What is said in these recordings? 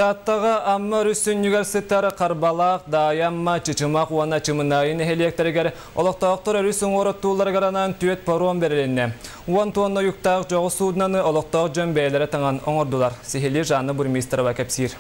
Тааттаҕа Амма өрүс сүнньүгэр сытар Харбалаах, Даайа Амма, Чычымах уонна Чымынаайы нэһилиэктэригэр олохтоохтор өрүс уҥуор оттуулларыгар анаан түөрт паром бэрилиннэ. Уон туонна уйуктаах дьоҕус суудунаны олохтоох дьон бэйэлэрэ таҥан оҥордулар. Сиһилии Жанна Бурмистрова кэпсиир.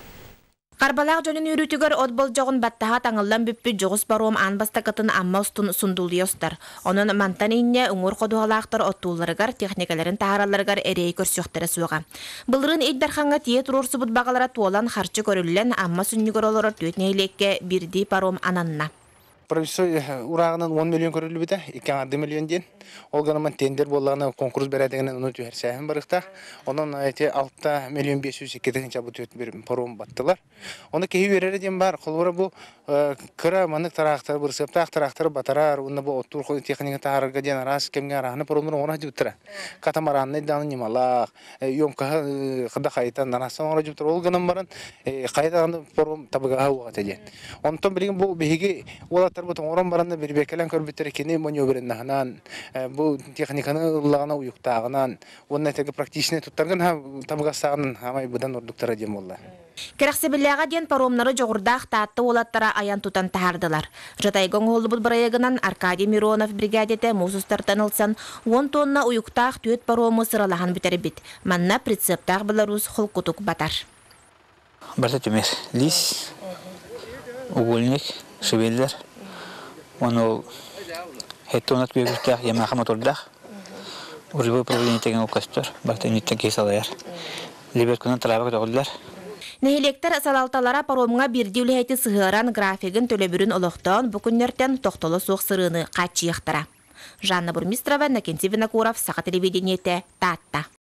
Харбалаах дьонун үөрүүтүгэр от болдьоҕун баттаһа таҥыллан бүппүт дьоҕус паром аан бастакытын Амма устун сундулуйа устар. Онон мантан инньэ уҥуор ходуһалаахтар оттуулларыгар, техникэлэрин таһааралларыгар эрэйи көрсүөхтэрэ суоҕа. Былырыын Ил Дархаҥҥа тиийэ туруорсубут баҕалара туолан, харчы көрүллэн, Амма сүнньүгэр олорор түөрт нэһилиэккэ биирдии паром ананна. Правительство урааҕынан 10 миллион көрүллүбүтэ, икки аҥарды миллион диэн. Ол гынан тендер буоллаҕына конкурс бэрээдэгинэн ону түһэрсээһин барыахтаах. Онон эти 6 миллион 502 тыһыынча бу түөрт паром баттылар. Ону киһи үөрэрэ диэн баар, холобура бу кыра маннык тыраахтар, бырысыаптаах тыраахтары батарар уонна бу оттуур техника таһаарарга диэн араас кэмҥэ арааһына паромнар оҥоро сылдьыбыттара. Катамараннай даҕаны ньымалаах, емкаһы да хайытан араастан оҥоро сылдьыбыттар. Ол гынан баран хайа даҕаны паром табыгаһа уох этэ диэн. Онтон билигин бу биһиги уолаттарбыт оҥорон баран бирибиэккэлээн көрбүттэрэ кини маневреннаһынан, бу техниканы ыллаҕына уйуктааҕынан уонна этэргэ практичнай туттаргын табыгастааҕынан хаамай быдан ордуктара диэн буолла. Кэрэхсэбиллээҕэ диэн паромнары дьоҕурдаах Таатта уолаттара айан тутан таһаардылар. Жатайга оҥоһуллубут бырайыагынан Аркадий Миронов бригадета муус устартан ылсан уон тонна уйуктаах түөрт парому сыралаһан бүтэрбит. Манна прицептаах Беларусь холкутук батар. Барыта түмэр. Лис, угольник, шевеллер. Оны ол хеттонат күөгүстээх Ямаха мотордаах. Рулевой управление деген көстөр. Барыта инниттэн киһи салайар. Либеркунан траба көтөҕүллэр. Нэһилиэктэр салалталара паромҥа биирдии үлэһити сыһыаран графигын төлөбүрүн олохтоон бу күннэртэн тохтоло суох сырыыны хааччыйыахтара. Жанна Бурмистрова, Иннокентий Винокуров, Саха телевидениетэ, Таатта.